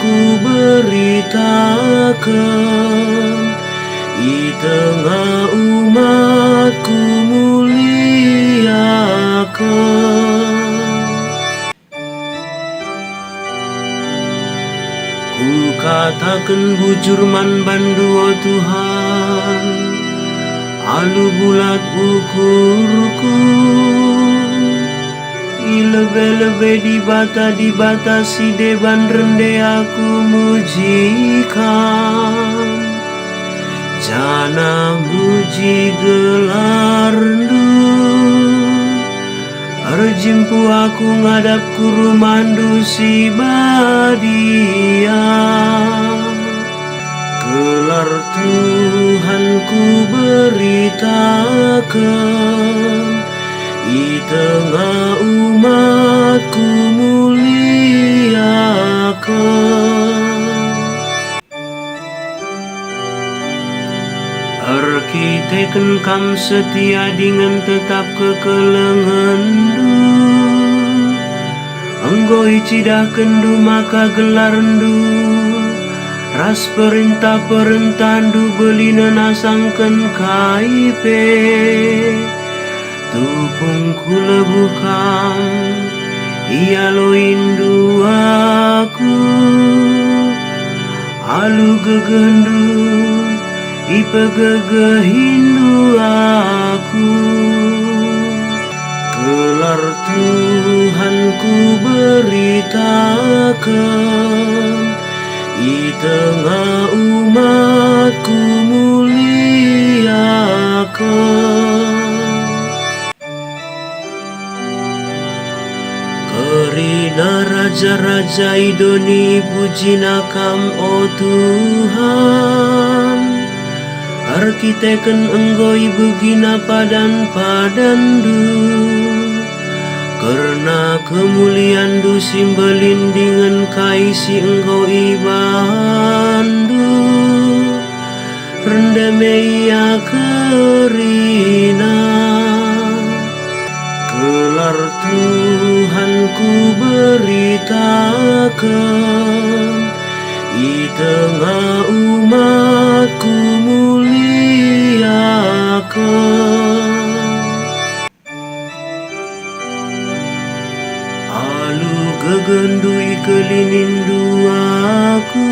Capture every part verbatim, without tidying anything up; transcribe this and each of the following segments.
Kuberitaken, i tengah umatku muliaken. Kukataken bujur man bandu, o Tuhan, alu bulat ukurku. I lebe-lebe Dibata-dibata si deban rende aku muji Kam, janah muji gelarNdu. Erjimpuh aku ngadap ku rumahNdu si badia. Gelar Tuhan kuberitaken, i tengah umatku muliaken. Erkiteken Kam setia dingen tetap kekelengenNdu, enggo icidahkenNdu maka gelarNdu ras perentah-perentahNdu belinen asangken kai pe. Tupung kulebuh Kam, ialoiNdu aku. Alu gegehNdu, ipegegehiNdu aku. Gelar Tuhan kuberitaken, i tengah umatku muliaken. Kerina raja-raja idoni pujina Kam, o Tuhan, erkiteken enggo ibegina padan-padanNdu. Kerna kemulianNdu si mbelin dingen kai si enggo ibahanNdu, rende me ia kerina. Gelar Tuhan kuberitaken, i tengah umatku muliaken. Alu gegehndu ikelinindu aku,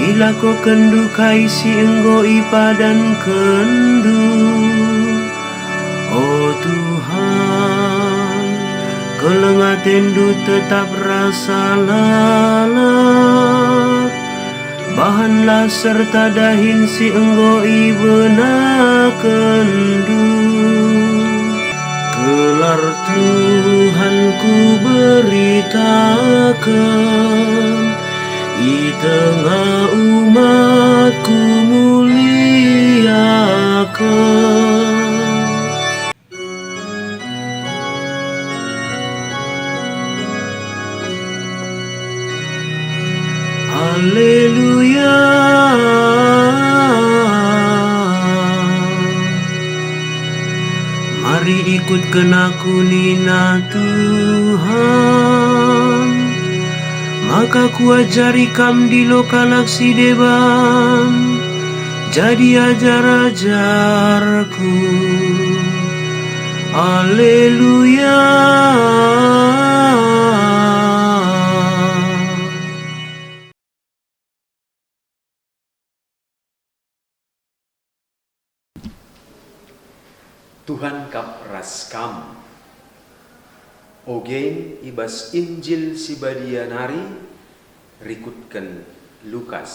ilakokenndu kai si enggo ipadankenndu. O Tuhan, keleng atendu tetap rasa lalap. Bahanlah serta dahin si enggo ibenakenndu. Gelar Tuhan kuberitaken, i tengah umatku muliaken. Alleluia. Mari ikutken aku nina Tuhan, maka kuajari kam ndilo kalak si deban, jadi ajar-ajar Ku. Alleluia. Tuhan kap ras kam. Ogen i bas Injil si Badia nari rikutken Lukas.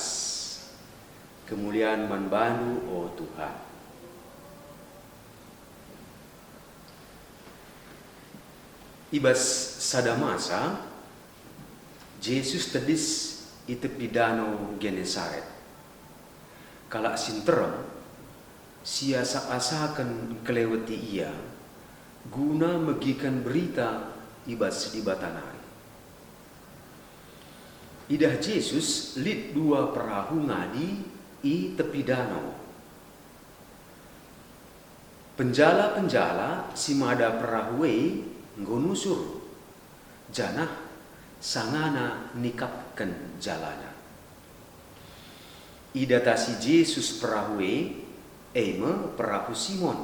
Kemulian man baNdu, o Tuhan. I bas sada masa, Jesus tedis i tepi Dano Genesaret. Kalak si nterem siasak-asaken ngkeleweti Ia guna megiken berita i bas Dibata nari. Idah Jesus lit dua perahu ngadi i tepi dano. Penjala-penjala si mada perahu e enggo nusur, janah sangana nikapken jalana. Idatasi Jesus perahu e, e me perahu Simon.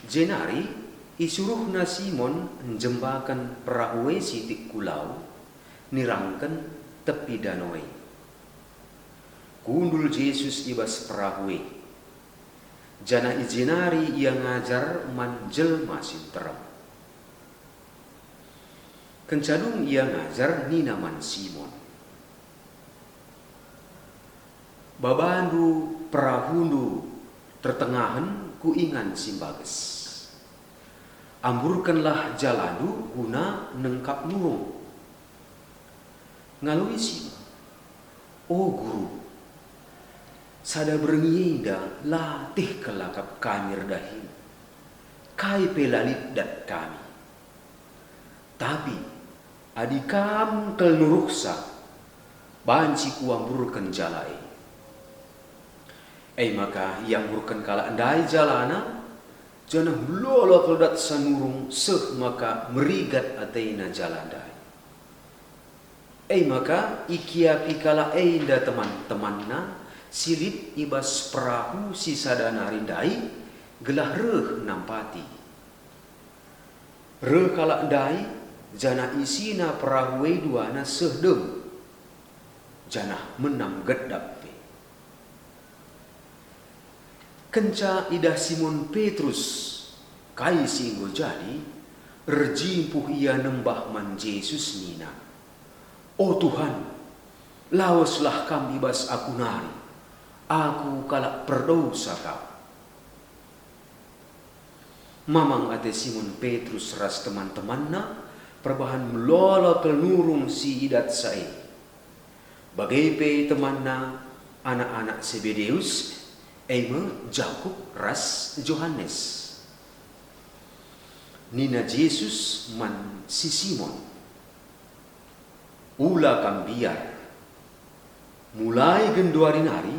Jenari isuruhna Simon njembaken perahu e sitik ku lau, nirangken tepi dano e. Kundul Jesus i bas perahu e, janah i jenari ia ngajar man jelma si nterem. Kenca dung ia ngajar nina man Simon, "Babandu perahundu tertengahen ku ingan si mbages. Amburkenlah jalandu guna nengkap nurung." Ngaloi Simon, "O Guru, sada berngi enda latih kal akap kami erdahin, kai pe la lit dat kami. Tapi adi Kam kal nuruhsa, banci kuamburken jala e." E maka iamburken kalak ndai jalana, janah melolo kal datsa nurung seh maka merigat atena jala ndai. E maka ikiapi kalak enda teman-temanna si lit i bas perahu si sada nari ndai, gelah reh nampati. Reh kalak ndai, janah isina perahu e duana seh dem, janah menam gedap pe. Kenca idah Simon Petrus kai si enggo jadi, erjimpuh ia nembah man Jesus nina, "O Tuhan, laweslah Kam i bas aku nari. Aku kalak perdosa kap." Mamang ate Simon Petrus ras teman-temanna perbahan melolo kal nurung si idatsa e. Bage pe temanna anak-anak Sebedeus, e me Jakup ras Johanes. Nina Jesus man si Simon, "Ula kam mbiar. Mulai genduari nari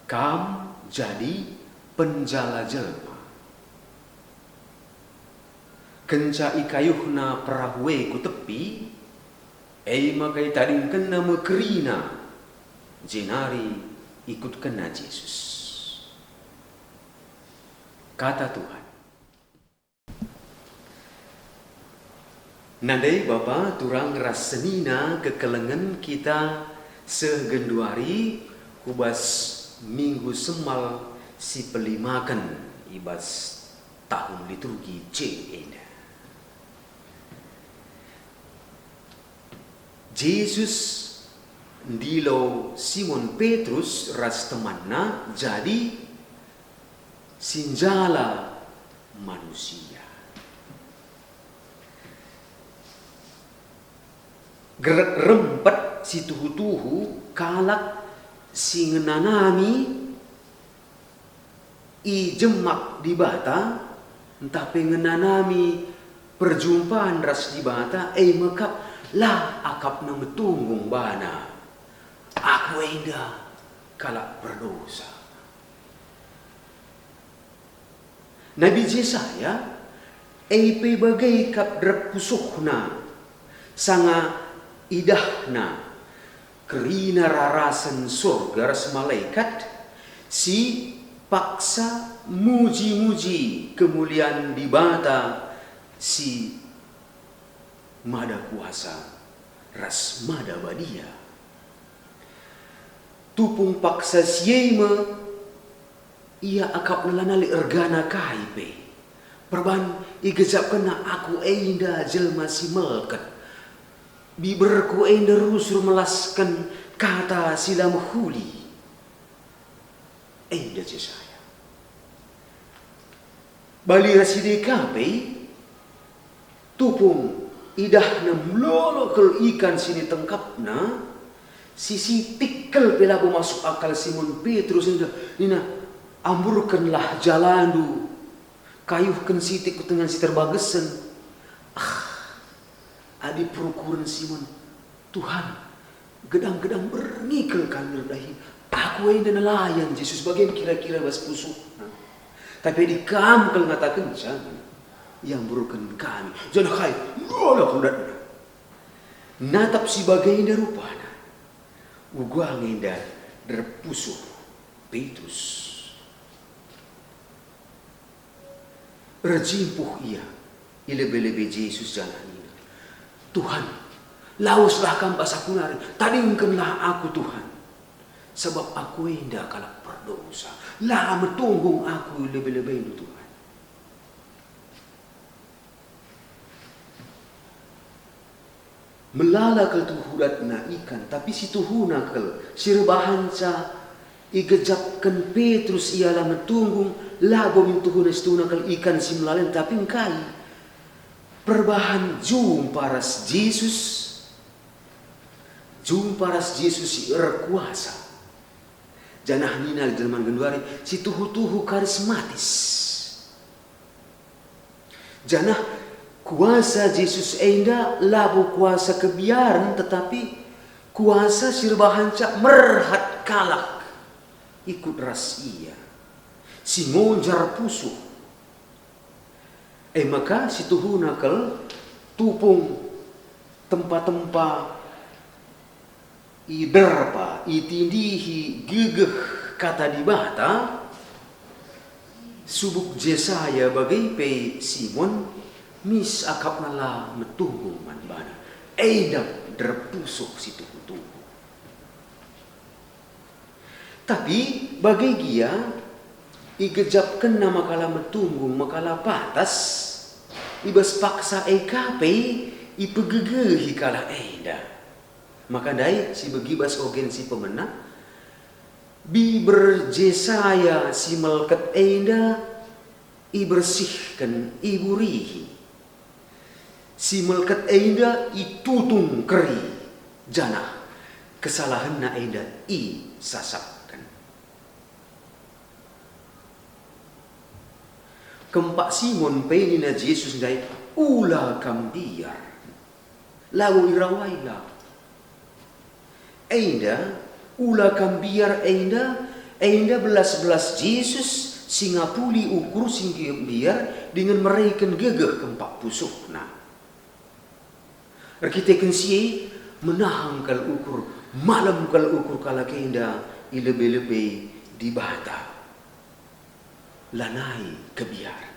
kam jadi penjala jelma." Kenca ikayuhna perahu e ku tepi, e maka itadingkenna me kerina, jenari ikutkenna Jesus. Kata Tuhan. Nande bapa turang ras senina kekelengen kita seh genduari ku bas Minggu Semmal si pelimaken i bas tahun liturgi C enda. Jesus ndilo Simon Petrus ras temanna jadi si njala manusia. Gerek rempet si tuhu-tuhu kalak si ngenanami i jemak Dibata, ntah pe ngenanami perjumpan ras Dibata, e mekap la akapna metunggung bana, "Aku enda kalak perdosa." Nabi Jesaya e pe bage kap reh pusuhna, sanga idahna kerina rarasen Surga ras malekat si paksa muji-muji kemulian Dibata si mada kuasa ras mada badia. Tupung paksa si e me ia akapna lanai ergana kai pe. Perban igejapkenna, "Aku enda jelma si melket. Biberku enda rusur melasken kata si la mehuli." Enda Jesaya. Bali ras si e ka pe, tupung idahna melolo kal ikan si nitengkapna, si sitik kal pe labo masuk akal Simon Petrus enda nina, "Amburkenlah jalandu, kayuhken sitik ku tengan si terbagesen." Ah, adi perukuren Simon, "Tuhan, gedang-gedang berngi kal kami erdahin. Aku enda nelayan, Jesus, bage kira-kira bas pusuhna. Tapi adi Kam kal ngatakenca, iamburken kami." Janah kai? Melolo kal datna. Natap si bagenda rupana, uga nge enda derpusuh Petrus. Erjimpuh ia i lebe-lebe Jesus janah nina, "Tuhan, laweslah Kam bas aku nari, tadingkenlah aku, Tuhan. Sabap aku enda kalak perdosa, la metunggung aku i lebe-lebeNdu, Tuhan." Melala kal tuhu datna ikan, tapi si tuhuna kal si erbahanca igejapken Petrus ia la metunggung, labo min tuhuna si tuhuna kal ikan si melala, tapi engkai? Perbahan jumpa ras Jesus, jumpa ras Jesus si erkuasa. Janah nina jelma genduari, si tuhu-tuhu karismatis. Janah kuasa Jesus enda labo kuasa kebiaren, tetapi kuasa si erbahanca merhat kalak ikut ras Ia, si ngonjar pusuh. E maka si tuhuna kal tupung tempa-tempa iderpa, itindihi gegeh Kata Dibata, subuk Jesaya bage pe Simon mis akapna la metunggung man bana. Enda derpusuh si tuhu-tuhu. Tapi bage gia igejapkenna maka la metunggung, maka la patas, i bas paksa e ka pe ipegegehi kalak enda. Maka ndai si begi bas ogen si pemena, biber Jesaya si melket enda ibersihken, iburihi. Si melket enda itutung keri, janah kesalahenna enda isasapken. Kempak Simon pe nina Jesus ndai, "Ula kam mbiar. Labo irawai la." Enda, ula kam mbiar enda, enda belas-belas Jesus si ngapuli ukur si mbiar dingen mereken gegeh kempak pusuhna. Erkiteken si e, menahang kal ukur, malem kal ukur kalak enda i lebe-lebe Dibata. Lanai kebiaren.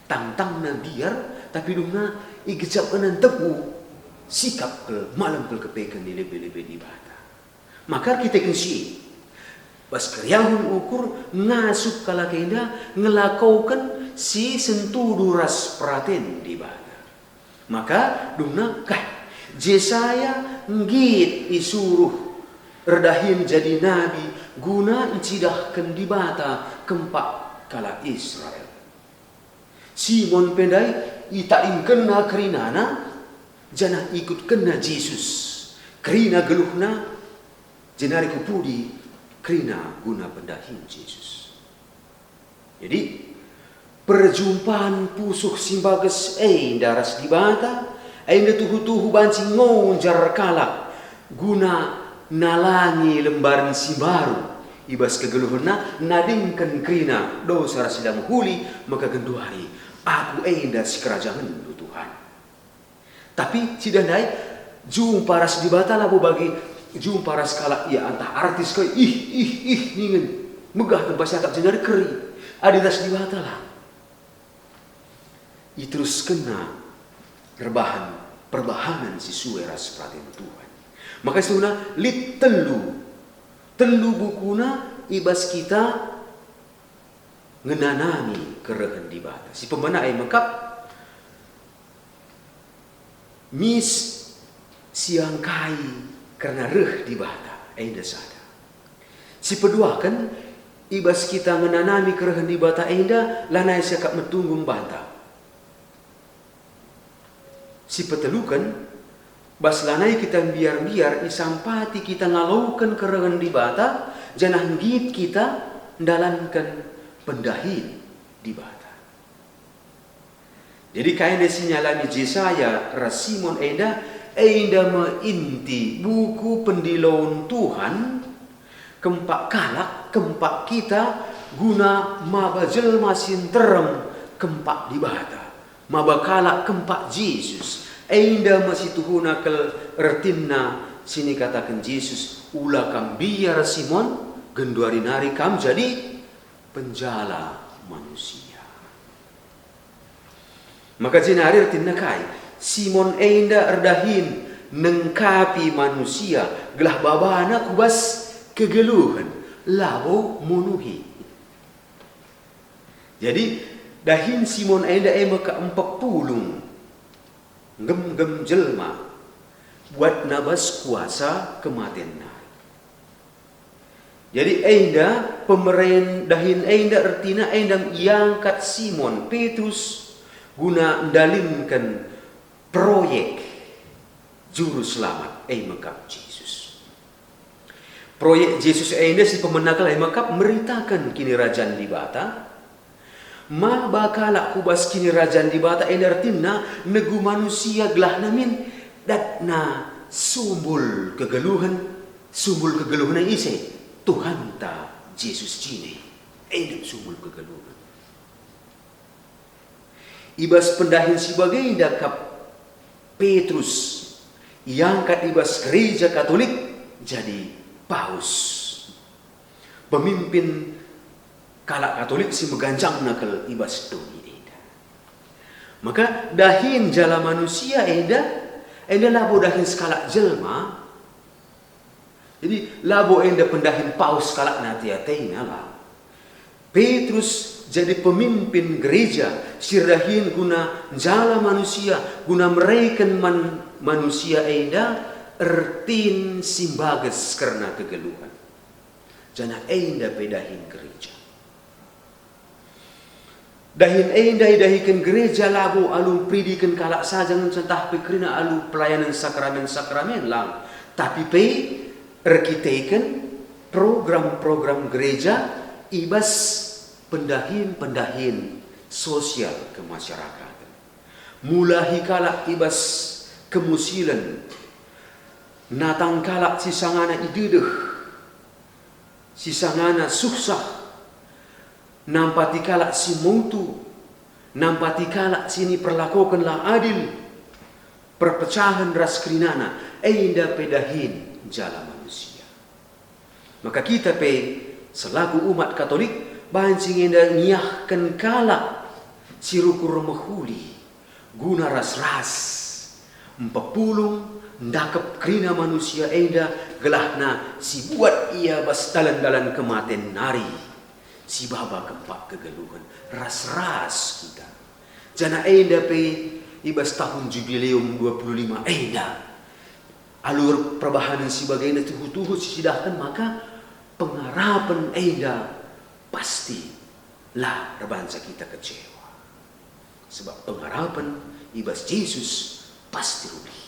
Tangtangna mbiar, tapi dungna igejapkenna ntebu, sikap kal, malem kal kepeken i lebe-lebe Dibata. Maka erkiteken si e, bas keriahen ukur ngasup kalak enda ngelakoken si sentudu ras peraten Dibata. Maka dungna kai? Jesaya nggit isuruh erdahin jadi nabi guna ncidahken Dibata kempak kalak Israel. Simon pe ndai itadingkenna kerinana, janah ikutkenna Jesus. Kerina geluhna, jenari ku pudi kerina guna pendahin Jesus. Jadi, perjumpan pusuh si mbages enda ras Dibata, enda tuhu-tuhu banci ngonjar kalak guna nalangi lembaren si mbaru i bas kegeluhenna, nadingken kerina dosa ras si la mehuli, maka genduari, "Aku enda sikerajangenndu, Tuhan." Tapi si dah ndai, jumpa ras Dibata labo bagi jumpa ras kalak ia ntah artis kai, ih, ih, ih, ningen, megah tempa siakap jenari keri. Adi ras Dibata la. Iteruskenna erbahan perbahanen si sue ras peraten Tuhan. Maka isehna lit telu, telu bukuna i bas kita ngenanami kerehen Dibata. Si pemena e mekap, mis siangkai kerna reh Dibata, enda sada. Si peduaken, i bas kita ngenanami kerehen Dibata enda lanai siakap metunggung banta. Si peteluken, bas lanai kita mbiar-mbiar isampati kita ngaloken kerehen Dibata, janah nggit kita ndalanken pendahin Dibata. Jadi kai nde si nyalami Jesaya ras Simon enda, enda me inti buku pendiloen Tuhan, kempak kalak, kempak kita, guna maba jelma si nterem kempak Dibata, maba kalak kempak Jesus. Enda me situhuna kal ertinna si nikataken Jesus, "Ula kam mbiar, Simon, genduari nari kam jadi penjala manusia." Maka jenari ertinna kai? Simon enda erdahin nengkapi manusia gelah babana ku bas kegeluhen, labo munuhi. Jadi, dahin Simon enda e maka mpepulung, nggem-nggem jelma, buatna bas kuasa kematen nari. Jadi enda pemeren dahin enda ertina enda iangkat Simon Petrus guna ndalinken proyek Juru Selamat e mekap Jesus. Proyek Jesus enda si pemena kal e mekap meritaken Kinirajan Dibata, maba kalak ku bas Kinirajan Dibata enda ertina negu manusia gelahna min datna sumbul kegeluhen, sumbul kegeluhen ise? Tuhanta Jesus jine. Enda sumbul kegeluhen. I bas pendahin si bagenda kap Petrus iangkat i bas Gereja Katolik jadi paus, pemimpin kalak Katolik si meganjangna kal i bas doni enda. Maka dahin jala manusia enda, enda labo dahin sekalak jelma. Jadi, labo enda pendahin paus kalak nate-atena, la. Petrus jadi pemimpin gereja si erdahin guna njala manusia, guna mereken man manusia enda ertin si mbages kerna kegeluhen. Janah enda pe dahin gereja. Dahin enda idahiken gereja labo alu mperidiken kalak saja ngenca ntah pe kerina alu pelayanen sakramen-sakramen, lang, tapi pe erkiteken program-program gereja i bas pendahin-pendahin sosial kemasyarakatan. Mulahi kalak i bas kemusilen, natang kalak si sangana idedeh, si sangana suhsah, nampati kalak si mutu, nampati kalak si niperlakoken la adil, perpecahen ras kerinana, enda pe dahin jala manusia. Maka kita pe, selaku umat Katolik, banci nge enda ngiahken kalak si rukur mehuli, guna ras-ras mpepulung ndakep kerina manusia enda, gelahna sibuat ia bas dalan-dalan kematen nari, sibaba kempak kegeluhen, ras-ras kita. Janah enda pe i bas tahun Jubileum dua puluh lima enda, alu perbahanen si bagenda tuhu-tuhu sicidahken maka pengarapen enda pasti la erbanca kita kecewa. Sebab pengarapen i bas Jesus pasti rubih.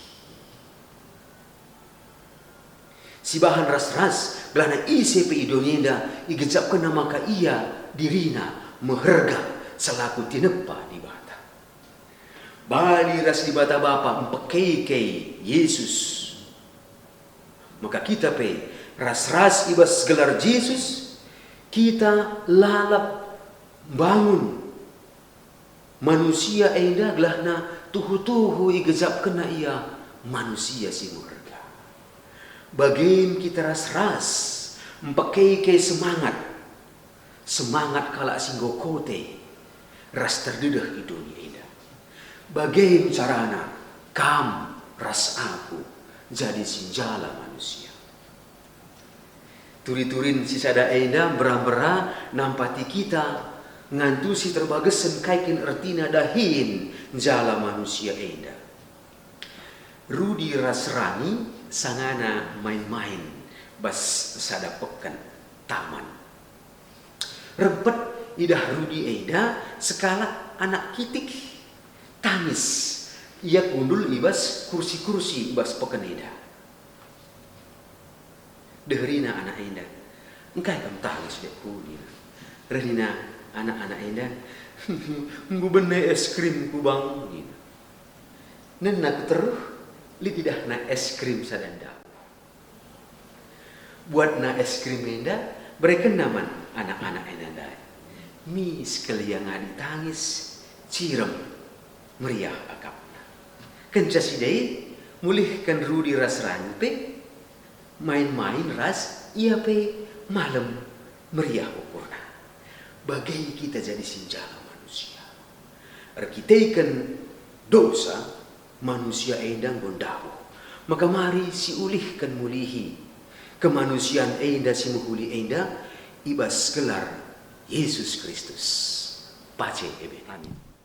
Sibahan ras-ras gelahna ise pe i doni enda igejapkenna maka ia dirina meherga selaku tinepa Dibata. Bali ras Dibata Bapa mpekei-kei Jesus. Maka kita pe ras-ras i bas gelar Jesus, kita lalap mbangun manusia enda gelahna tuhu-tuhu igejapkenna ia manusia si meherga. Bagin kita ras-ras mpekei-kei semangat, semangat kalak si enggo kote ras terdedeh i doni enda. Bage carana kam ras aku jadi si njala manusia. Turi-turin si sada enda mbera-mbera nampati kita ngantusi terbagesen kai kin ertina dahin njala manusia enda. Rudi ras Rani sangana main-main bas sada peken taman. Rempet idah Rudi enda sekalak anak kitik, tangis. Ia kundul i bas kursi-kursi i bas peken enda. Deherina anak enda, "Engkai kam tangis, dekku?" nina. Reh nina anak-anak enda, "Enggo bene es krimku, Bang," nina. Nena ku teruh, lit idahna es krim sada ndai. Buatna es krim enda, berekenna man anak-anak enda ndai. Mis kal ia ngadi tangis, cirem, meriah akapna. Kenca si ndai, mulihken rudi ras rani pe, main-main ras ia pe malem meriah ukurna. Bage kita jadi si njalo manusia. Erkiteken dosa, manusia enda enggo ndabuh. Maka mari siulihken mulihi kemanusian enda si mehuli enda i bas gelar Yesus Kristus. Pace ebe. Amin.